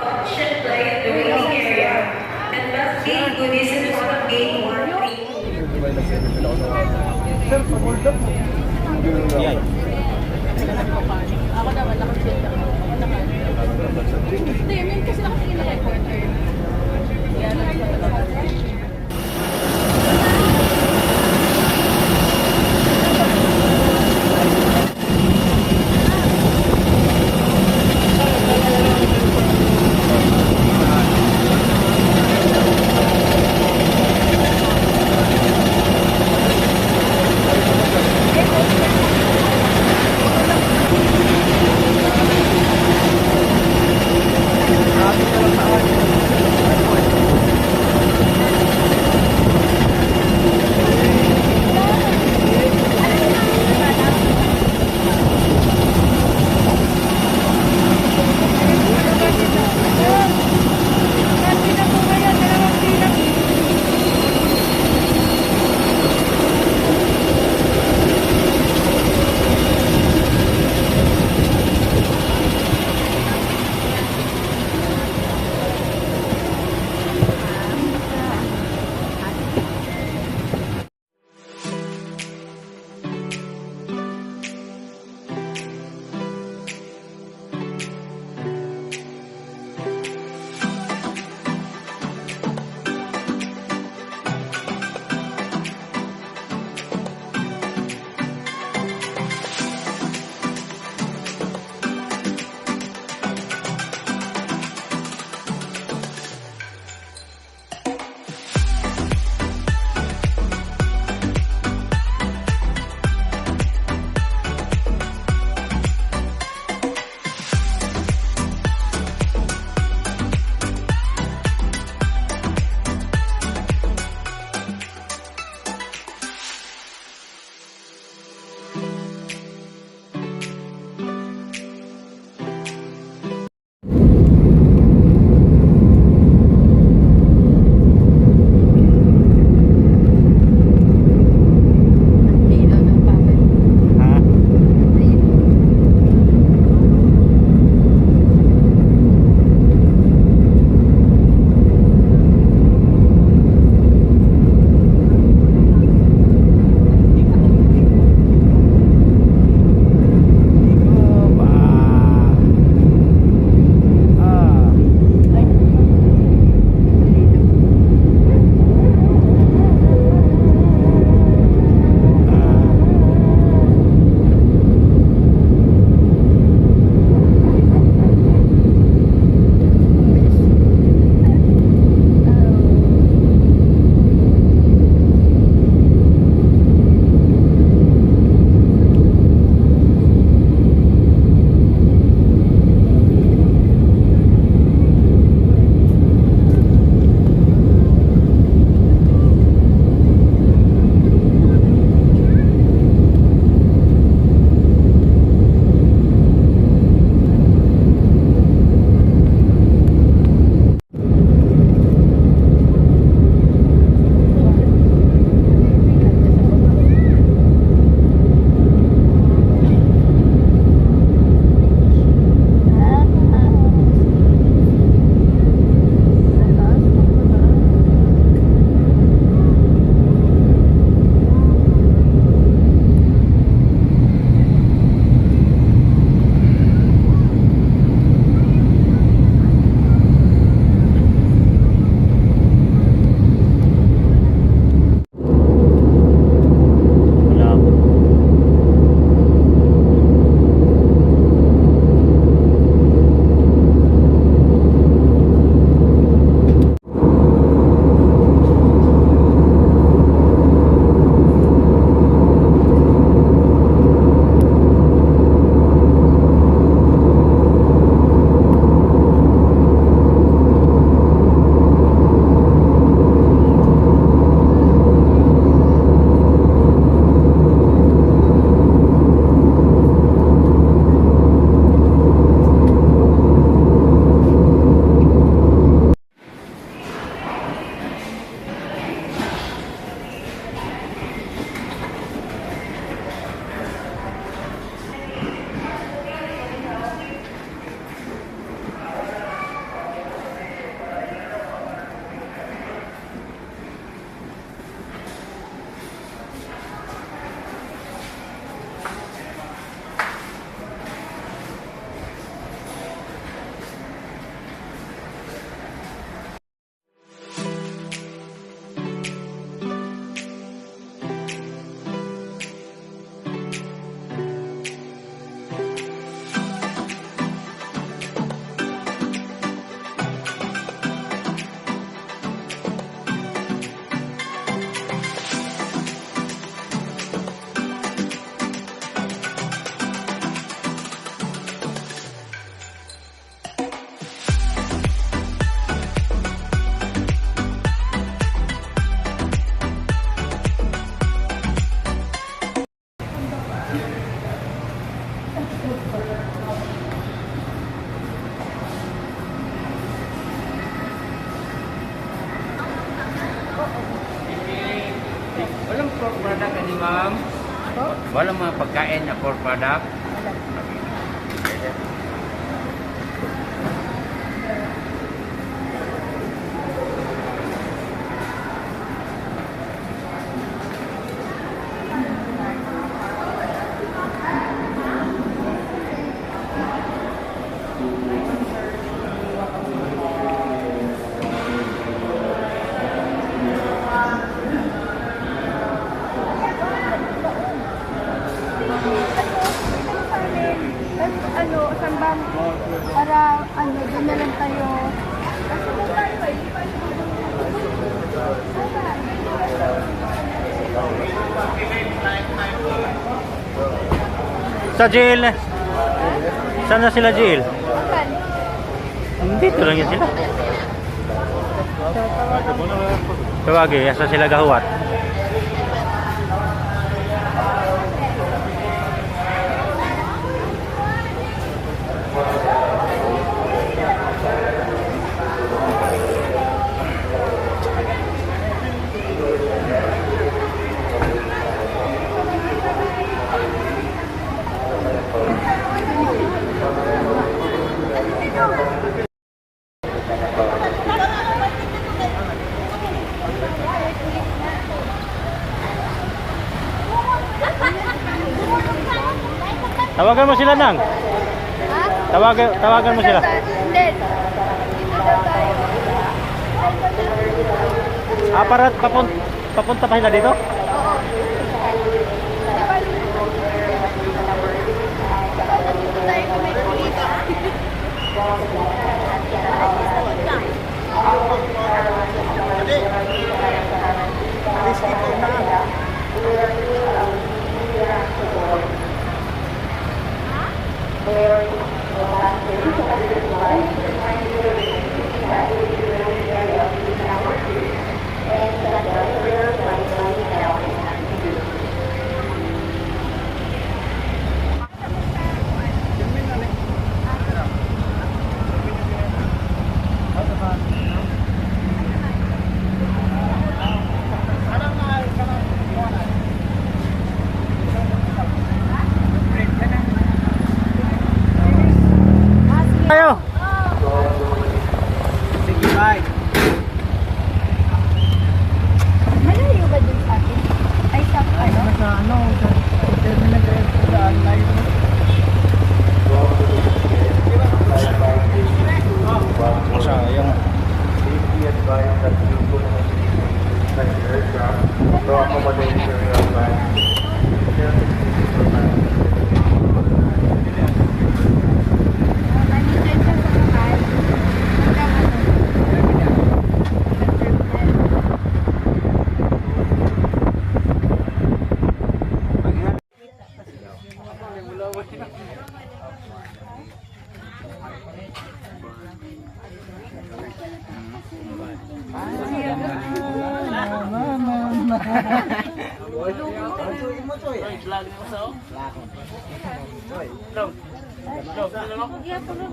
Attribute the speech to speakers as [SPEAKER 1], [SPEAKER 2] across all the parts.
[SPEAKER 1] auction play at the waiting area and must be goodies in front of gate 13.
[SPEAKER 2] Sir, pag-hold up mo.
[SPEAKER 3] Yan.
[SPEAKER 4] Ako naman, naka-chill lang. Ako naman. Hindi, I mean, kasi nakatingin na kay Porter. Yan, nagpapalabas.
[SPEAKER 3] product ani, ma'am? Wala mga pagkain na pork product? Okay.
[SPEAKER 5] Ano, saan ba? Para, ano, doon na lang tayo. Kasi doon tayo eh, di ba?
[SPEAKER 6] Sa jail. Saan na sila jail?
[SPEAKER 5] Saan?
[SPEAKER 6] Dito lang yan sila. Tawagi, asa sila gahuwat? Tawagan mo sila nang.
[SPEAKER 5] Ha?
[SPEAKER 6] Tawagan mo sila.
[SPEAKER 5] Hindi. Dito daw tayo.
[SPEAKER 6] Ah, para papunta pa sila dito?
[SPEAKER 5] Oo. Di ba? Dito tayo kung may pulis.
[SPEAKER 2] Risky po na.
[SPEAKER 6] Tayo!
[SPEAKER 2] Sige, bye.
[SPEAKER 5] Malayo ba dun sa atin? Ay, sa ano?
[SPEAKER 2] Sa ano, sa terminal sa tayo.
[SPEAKER 6] Sayang.
[SPEAKER 7] Please be advised that you will not be inside the aircraft to accommodate your airplane.
[SPEAKER 5] Nandito siya sa sakay. Hanggang ano? Sa terminal.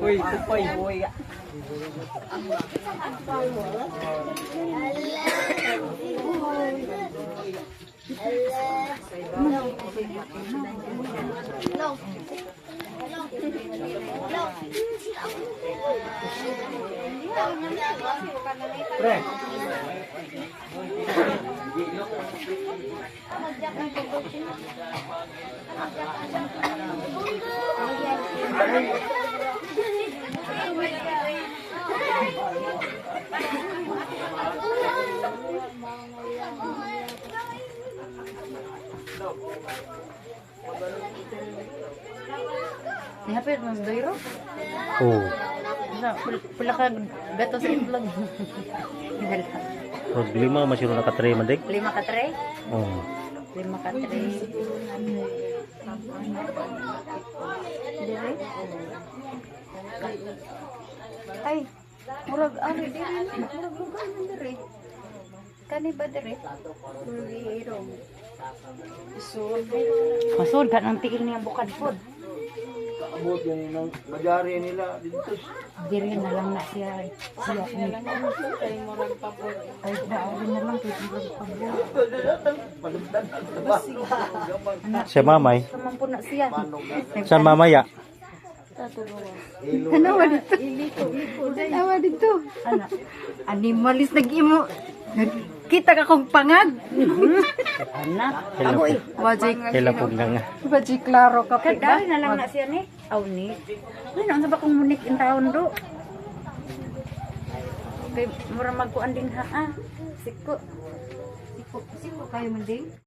[SPEAKER 2] Uy, tupoy. Uy. Pre.
[SPEAKER 4] Nihapit mas doiro.
[SPEAKER 6] Oh,
[SPEAKER 4] Na pula ka gato sa itlog. Dala.
[SPEAKER 6] Rog lima, masiro na katre man dig.
[SPEAKER 4] Lima ka tray?
[SPEAKER 6] Oh.
[SPEAKER 4] Lima ka tray. Dire?
[SPEAKER 5] Ay, murag ano dire na, murag lugar man dire. Kani ba dire?
[SPEAKER 4] Masud ka ng tiil niyang bukad pod.
[SPEAKER 7] Abot yan ng magyari nila dito.
[SPEAKER 8] Diri na lang na siya. Siya ni. Ay, daawin na lang kay murag pabor.
[SPEAKER 7] Pagdan sa
[SPEAKER 6] Siya mamay.
[SPEAKER 8] Saman po na siya.
[SPEAKER 6] Sa mamaya.
[SPEAKER 5] Tanawa dito. Tanawa dito.
[SPEAKER 8] Ana, animalis nag-imo. Kita ka kong pangag. Ana,
[SPEAKER 6] Hello po.
[SPEAKER 8] wajay
[SPEAKER 6] Hello po nga nga.
[SPEAKER 5] Baji klaro ka pa.
[SPEAKER 8] Kadali na lang na siya ni. Aw ni. Ay, naunsa ba kung munik in taon do? Kay mura magkuan din ha ah. Siko.
[SPEAKER 5] Siko, siko kayo man ding.